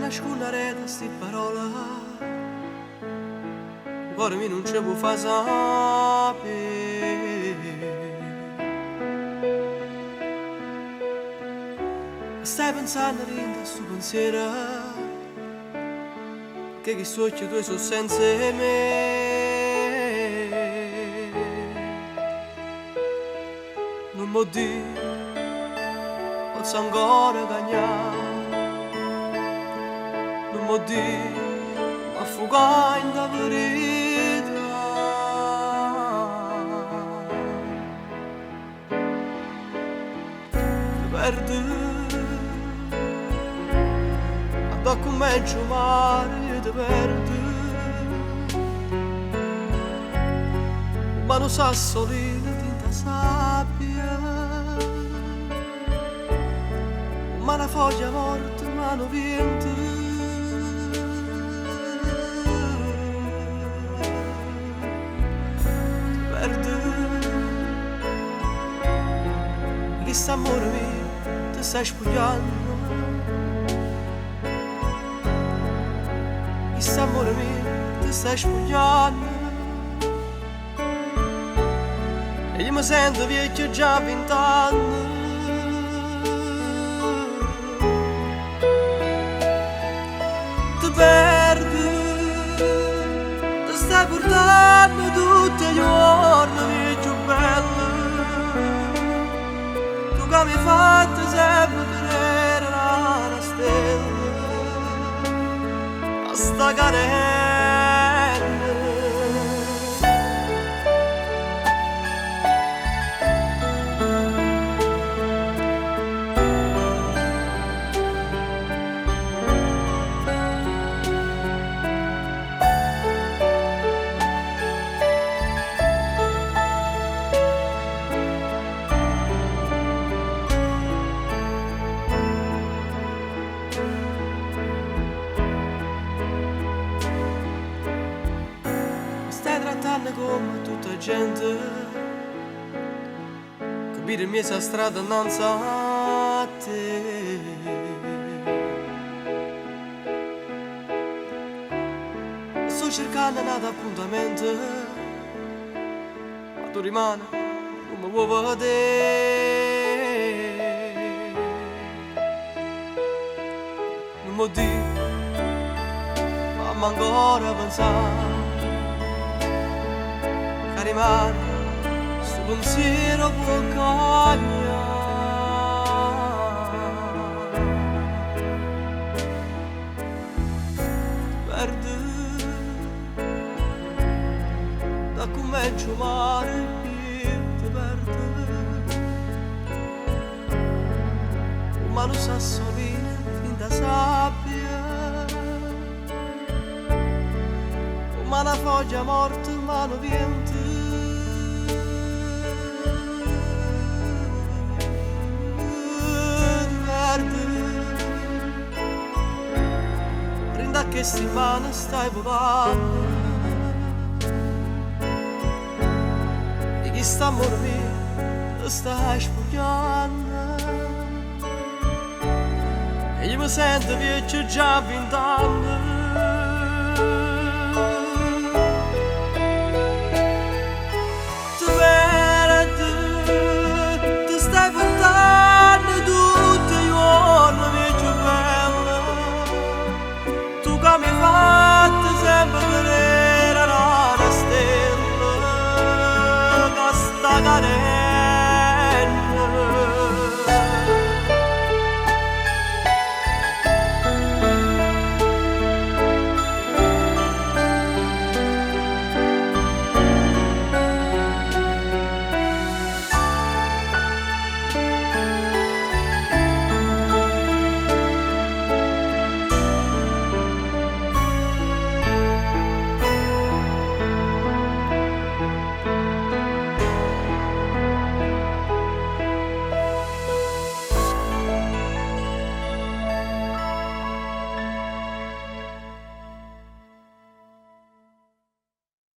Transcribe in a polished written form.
S'annasconne aret 'a sti parole. 'O core mio nun ce può fa sapè. Stai pensann dint 'a stu pensier. Pecchè chist'uocchie tuoi so senza 'e me. Nun m' 'o dì, pozzo ancora cagnà. Nun m' 'o dì, m'affuga 'int 'a verità. Te perdo, addò accummencia 'o mare io te perdo. Comm 'a nu sassolino dint 'a sabbia, comm 'a na foglia morta 'mano 'o viento. Te perdo, chist'ammore mio te stai spuglianno. Chist'ammore mio te stai spuglianno. E io mi sento viecchio già a vent'anni. Te perdo, te stai portando tutti i giorni miei più belli. Tu che mi hai fatto sempre credere una stella, a sta carena. Mi stai trattando come tutta 'a gente che vire in mezzo 'a strada annanz a te. Sto cercando n'ato appuntamento, ma tu rimane nun me vuò vedè. Nun m' 'o dì, famme ancora pensà ca rimane stu pensiero può cagnà. Te perdo, t'accummencio 'o mare io te perdo. Comm 'a nu sassolino dint 'a sabbia, comm 'a na foglia morta 'mano 'o viento. Te perdo, dint 'a chesti mani stai vulanno. E chist'ammore mio te stai spuglianno. E io mi sento viecchio già a vent'anni.